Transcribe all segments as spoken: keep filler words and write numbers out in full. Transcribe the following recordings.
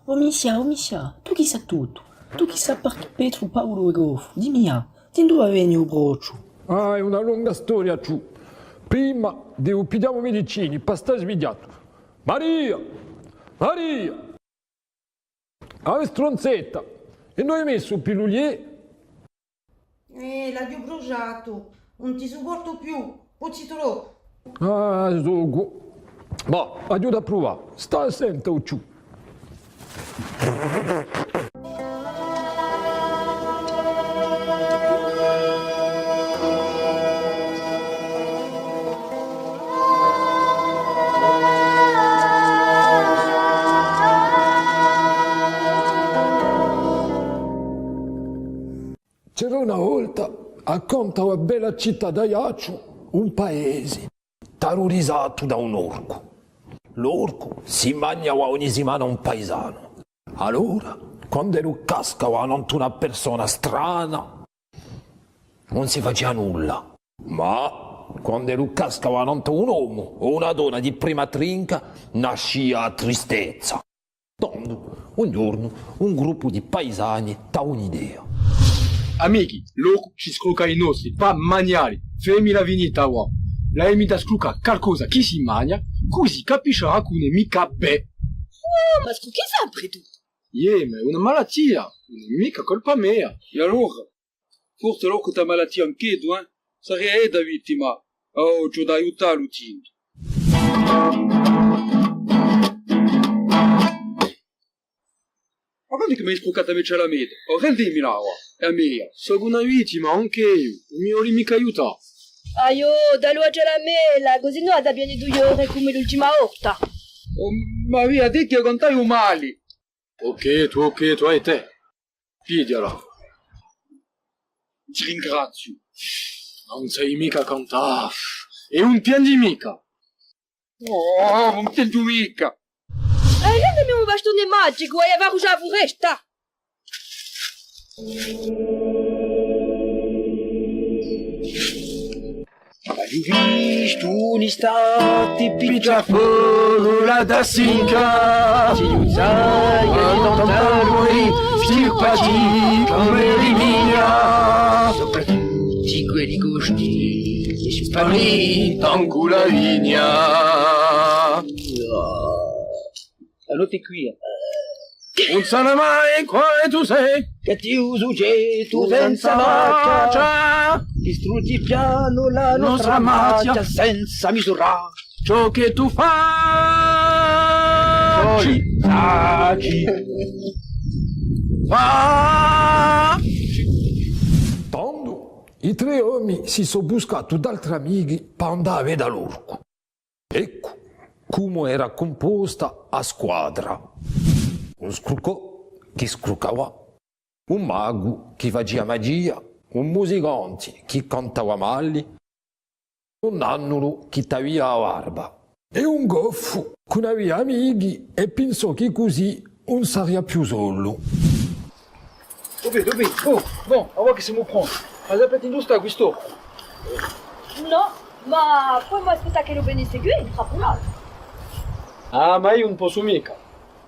O missià, o missià, tù chì sai tuttu? Tù chì sai parchì Petru, Paulu è Goffu? Dimmi, ah, di induva veni u brocciu? Ah, hè una longa storia, ciù. Prima devu piglià u medicinu pà stà svigliatu. Maria! Maria! Ah, stronzetta! Induva ai messu u pillulier? Eh, l'aghju brusgiatu, ùn ti supportu più, puzzi troppu. Ah, zogu. Bò, aghju da pruvà. Stà à senta, o ciù. C'era una volta, accantu à a bella cità d'Aiacciu, un paese, tarurizatu da un orcu. L'orcu si magnava ogni simana un paisanu. Allora, quand'ellu cascava nantu à una persona strana, ùn si facia nulla. Ma quand'ellu cascava nantu à un omu o una donna di prima trinca, nascia a tristezza. Tandu, un ghjornu, un gruppu di paisani t'hà un'idea. Amichi, l'orcu ci scrucca i nostri pà magnà li. Femilu a finita avà. L'avemi da scruccà calcosa chì si magna, cusì capisciarà chì ùn hè micca bè. Oh, ma scrucchi sempre tù! Iè, ma hè una malatia, ùn hè micca colpa mea. È allora? Forse l'orcu t'hà malatia anch'eddu, eh? Saria eddu a vittima. Oh, ci vole d'aiutà lu tintu. Ma quandu hè chì m'hai scruccatu à mè a cialamedda? Oh, rendimila avà, hè a meia. Sò una vittima anch'eiu, ùn mi voli micca aiutà? Aiò, dallu a cialamella, cusì ùn hà da piagne duie ore cum'è l'ultima volta. Oh, ma via, dì chì quantu hè u mali. Ok, tù, ok, tù, è tè. Pigliala. Ti ringraziu. Ùn sai micca cantà. È ùn pianghji micca. Oh, ùn pianghju micca. Eh, rendimi un bastone magicu, è avà a furesta. Aghju vistu un'istati piccià foru là da Sinca, si ghjunghjia di lontanu, stirpati cum'è Erminia. Soprattuttu quelli custì, spariti ancu la vigna. A notte quì, eh. Ùn sanu mai quale tù sè. Cattivu sughjettu senza faccia. Distruggi pianu la nostra machja senza misurà. Ciò chì tù faci, faci. Tandu, i trè omi si sò buscati d'altri amichi pà andà à veda l'orcu. Eccu cumu era cumposta a squadra. Un scruccò chì scruccava, un magu chì facia magia, un musicanti chì cantava mali, un nannulu chì t'avia a barba, è un goffu chì ùn avia amichi è pinsò chì cusì ùn saria più solu. Duv'hè, duv'hè? Oh, bon, avà chì simu pronti. Ma sapete induva stà quist'orcu? Nò, ma pudemu aspittà ch'ellu venga quì, in trapulata. Ah, ma eiu ùn possu micca,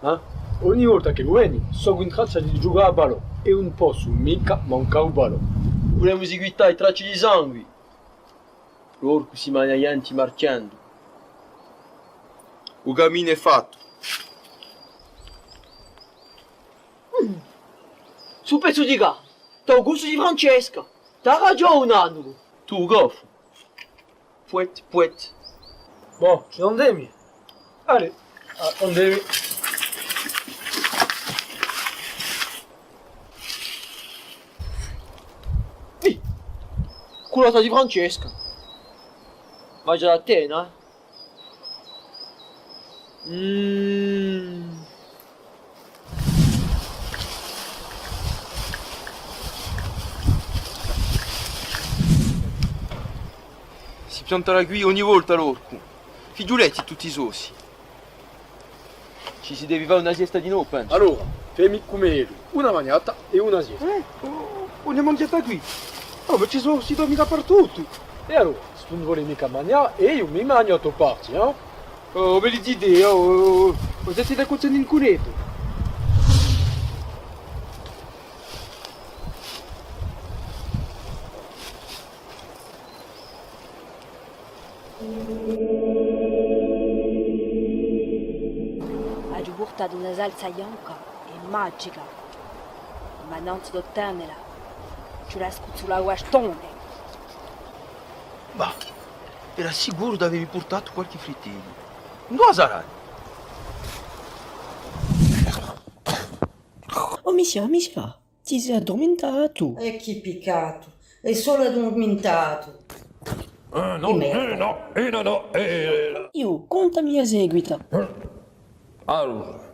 eh? Ogni volta ch'ellu veni, sò in traccia di ghjucà à ballò è ùn possu micca mancà u ballò. Vulemu seguità i tracci di sangue. L'orcu si magna a ghjenti marchjendu. U caminu hè fattu. Mm. Stu pezzu di carni, t'hà u gustu di Francesca. T'hà ragiò u nannulu. Tù, goffu. Puet, puet. Bon, ci n'andemu. Allez, ah, andemu. Ih, culata di Francesca. Ma ghjà da tena, eh? Mm. Si piantarà quì ogni volta l'orcu. Fighjuleti tutti i sossi. Ci si devi fà una siesta dinò, pensu. Allora, femu cum'ellu, una magnata è una siesta. Eh? Oh, una magnata quì? Oh, ma ci sò, si dormi dapertuttu. È allora, s'è tù ùn voli micca magnà, eiu mi magnu a to parti, eh? Oh, bella idea, oh, oh, oh, senti da cozza in cunettu. T'hà una salsa bianca è magica, ma nanzu d'ottennela, ci vole à scuzzulà u bastone. Bah, era sicuru d'avemi purtatu qualchì fritteddu. Induva sarà? O Missia, Missia, ti sì addurmintatu? È chì piccatu, hè solu addurmintatu. Eh, nò, eh, nò, eh, nò, nò, eh. Eiu, contami a seguita. Allora,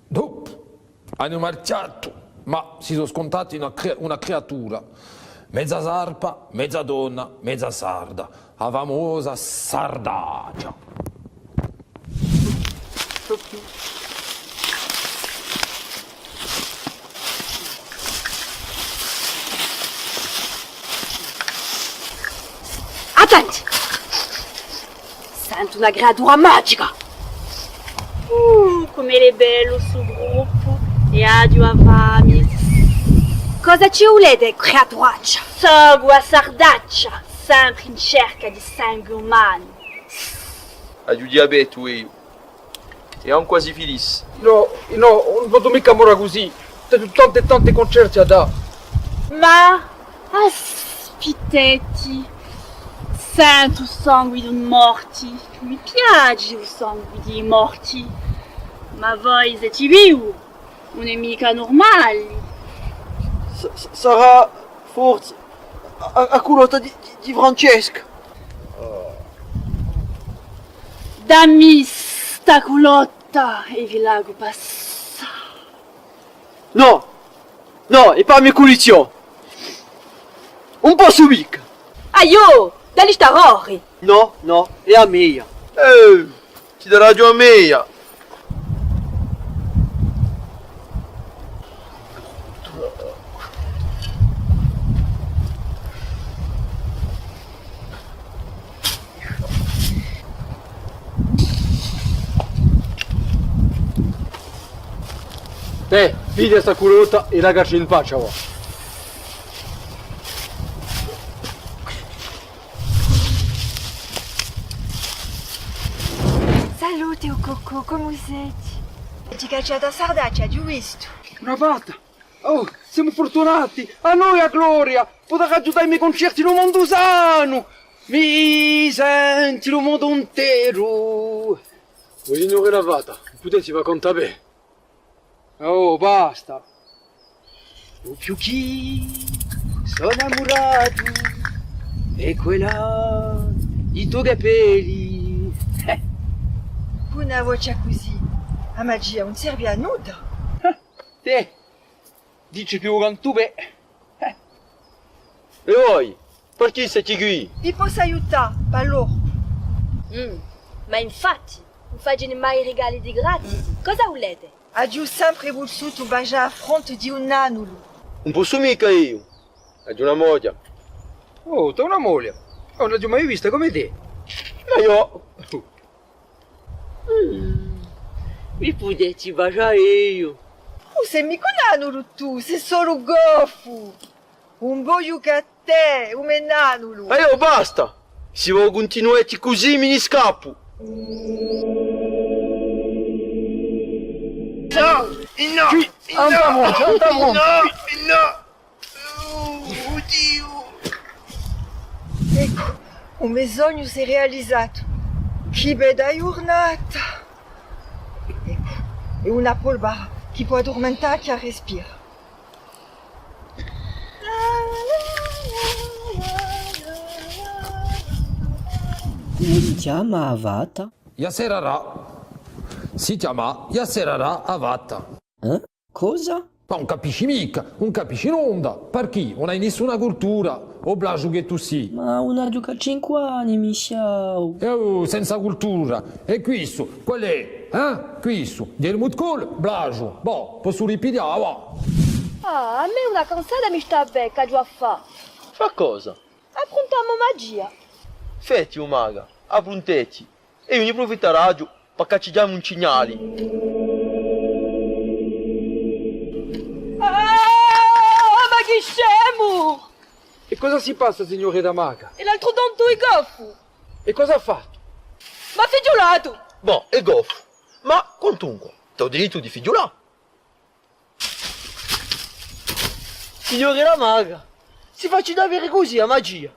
dopu, anu marchjatu, ma si sò scontrati una cre-, una criatura, meza sarpa, meza donna, meza sarda, a famosa Sardaccia. Attenti! Sentu una criatura magica! Uh, cum'ellu hè bellu stu gruppu, è aghju a fami. Cosa ci vulete, criaturaccia? Socu a Sardaccia, sempre in cerca di sangue umanu. Aghju u diabetu eiu. È ancu a sifilis. Nò, nò, ùn voddu micca mora cusì. T'aghju tanti è tanti cuncerti à dà. Ma aspitteti, sentu u sangue di i morti. Mi piaci u sangue di i morti. Ma voi seti vivu, ùn hè micca nurmali. S-, s-, sarà forse a, a, a culotta di, di, di Francesca. Dammi sta culotta è vi lacu passà. Nò, nò, hè pà a me cullizziò. Ùn possu micca. Aiò, dalli sta rori. Nò, nò, hè a meia. Eh, ti daraghju a meia. Tè, piglia sta culotta è lacacci in faccia, và. Salute, o Cocò, cumu seti? Ti cacciati a Sardaccia, aghju vistu. Una fatta! Oh, simu furtunati! À noi a gloria! Pudarà ghjucà i me cuncerti in u mondu sanu! Mi senti u mondu interu! O Signore, a fatta, pudeti fà contu à mè? Oh, basta! O più chì sò innamuratu hè quella di i to capelli. Eh. Cù una voce cusì, a magia ùn serve à nudda. Tè, dici più quantu vè. Eh. È voi, parchì seti quì? Vi possu aiutà, pà l'orpu. Mm, ma infatti, ùn facini mai rigali di gratisi. Cosa vulete? Aghju sempre vulsutu basgià a fronte di un nanulu. Ùn possu micca eiu. Aghju una moglia. Oh, t'hà una moglia? Oh, ùn l'aghju mai vista cum'è tè. Ma eiu. Mm. Mi pudeti basgià eiu? Ùn sè micca un nanulu tù, sè solu goffu. Ùn vogliu chè tè, u me nanulu. Aiò, basta! Sì vo cuntinueti cusì, mi ni scappu. Nò, nò, quì, nò, anta pronta, anta pronta. Nò, nò. Oh, o Diu! Eccu, u me sognu s'hè realizatu. Chì bedda ghjurnata! Eccu, hè una polvara chì pò addurmentà chì a respira. Cumu si chjama a fata? Ghjà serarà. Si chjama Ghjà serarà a fata. Eh? Cosa? Ma ùn capisci micca, ùn capisci nunda, parchì ùn hai nissuna cultura, o Blasiu chì tù sì. Ma ùn aghju chè cinque anni, Michjau. È oh, senza cultura, è quissu, qual hè? Eh? Quissu, Helmut Kohl, Blasiu, bò, possu ripiglià, và. Ah, à mè una cansata mi stà à bè, ch'aghju à fà? Fà cosa? Appruntà a mo magia. Feti, o maga, apprunteti. È eiu ni prufittaraghju pà caccighjami un cignali. Ah, ma chì scemu! È cosa si passa, signuretta maga? È l'altru tantu hè goffu! È cosa hà fattu? M'hà fighjulatu! Bò, hè goffu. Ma quantunque, T'hà u dirittu di fighjulà. Signurella maga, si faci da vede cusì a magia.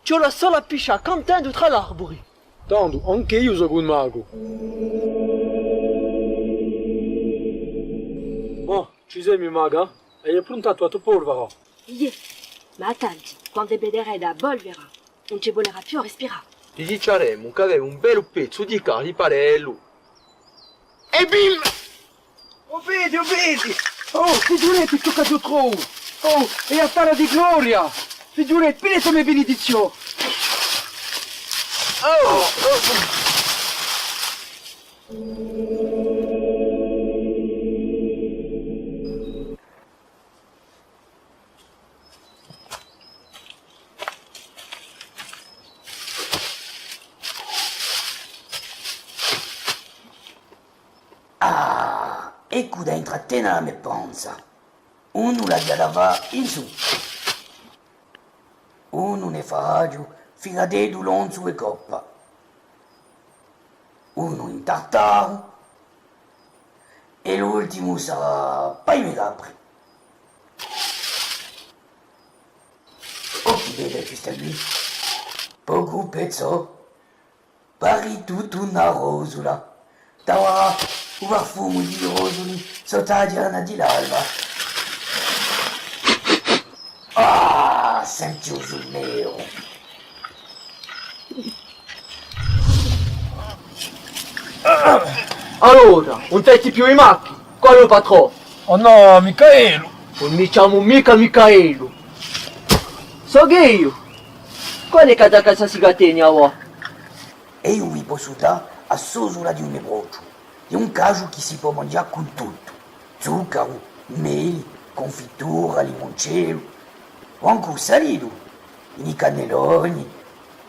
Ci vole solu à piscià cantendu trà l'arburi. Tandu, ancu eiu sò un magu. Bon, ci semu, maga? Ai appruntatu a to polvara? Iè, ma attenti, quandu vederete a polvara, ùn ci vulerà più à rispirà. Ti diciaremu ch'avemu un bellu pezzu di cariparellu. È bim! O vedi, o vedi! Oh, fighjulè, ciò ch'aghju trovu! Oh, hè a stalla di Gloria! Fighjulè, pigliate a me benediziò! Oh, oh. Ah, eccu da intrattene a me panza. Unu l'aghju da fà in suppa. Unu ne faraghju figateddu lonzu è coppa. Unu in tartaru. È l'ultimu sarà pà i me capri. O chì bella questa quì. Pocu pezzu. Pari tuttu una rosula. T'avarà u parfumu di i rosuli sottu à a ghjorna di l'alba. Ah, senti u summeru. Allora, ùn senti più i macchi? Quale hè u patrò? Oh nò, Micaelu! Ùn mi chjamu micca Micaelu! Sò eiu! Quale hè chì hà da caccià i gateni avà? È eiu vi possu dà a sosula di u me brocciu, hè un casgiu chì si pò manghjà cun tuttu, zuccaru, meli, cunfittura, limuncellu, o ancu salitu, in i cannelloni,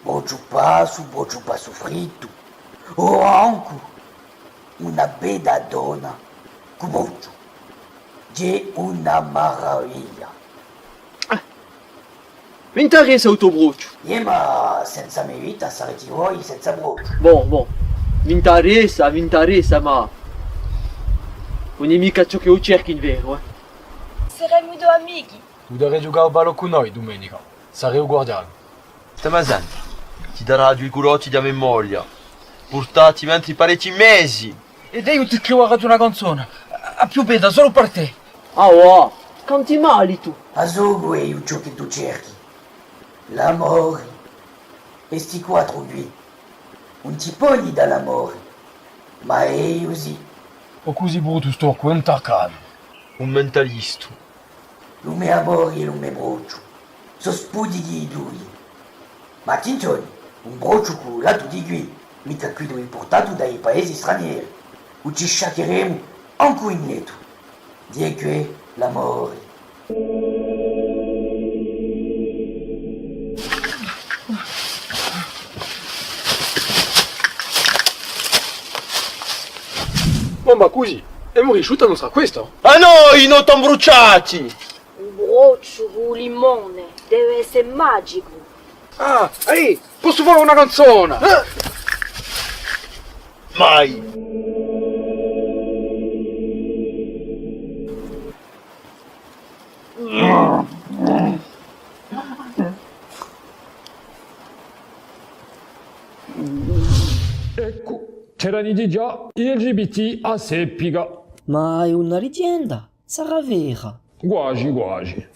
brocciu passu, brocciu passu frittu, o ancu una bedda donna cù brocciu. Hè una maraviglia. Eh, m'interessa u to brocciu. Iè, ma senza me vita sareti voi senza brocciu. Bon, bon. M'interessa, m'interessa, ma ùn hè micca ciò ch'o cercu in veru, eh. Seremu dui amichi. Vudarè ghjucà à u ballu cù noi dumenica? Sarè u guardianu. Stemu à sente, ti daraghju i culotti di a memoria, purtati mentri parechji mesi! È eiu ti scrivaraghju una canzona, a più bedda, solu per tè. Ah, và, canti mali tù! A sò eiu ciò chì tù cerchi. L'amori. È sti quattru quì ùn ti poni dà l'amori, ma eiu sì. O cusì bruttu, storcu, hè un taccanu. Un mentalistu. Lu me amori è lu me brocciu sò spudichi i dui. Ma attinzioni, un brocciu cù l'attu di quì, micca quiddu impurtatu da i paesi stranieri, o ci sciaccheremu ancu in lettu. Ghjè què l'amori. Bon, ma cusì, emu risciutu a nostra questa? Ah nò, i no t'hà imbruciati! Un brocciu cù u limone, deve esse magicu. Ah, ehi, possu fà una canzona? Eh! Mai! Eccu, c'erani digià i L G B T à Seppica. Ma hè una lighjenda, sarà vera? Guasi, guasi.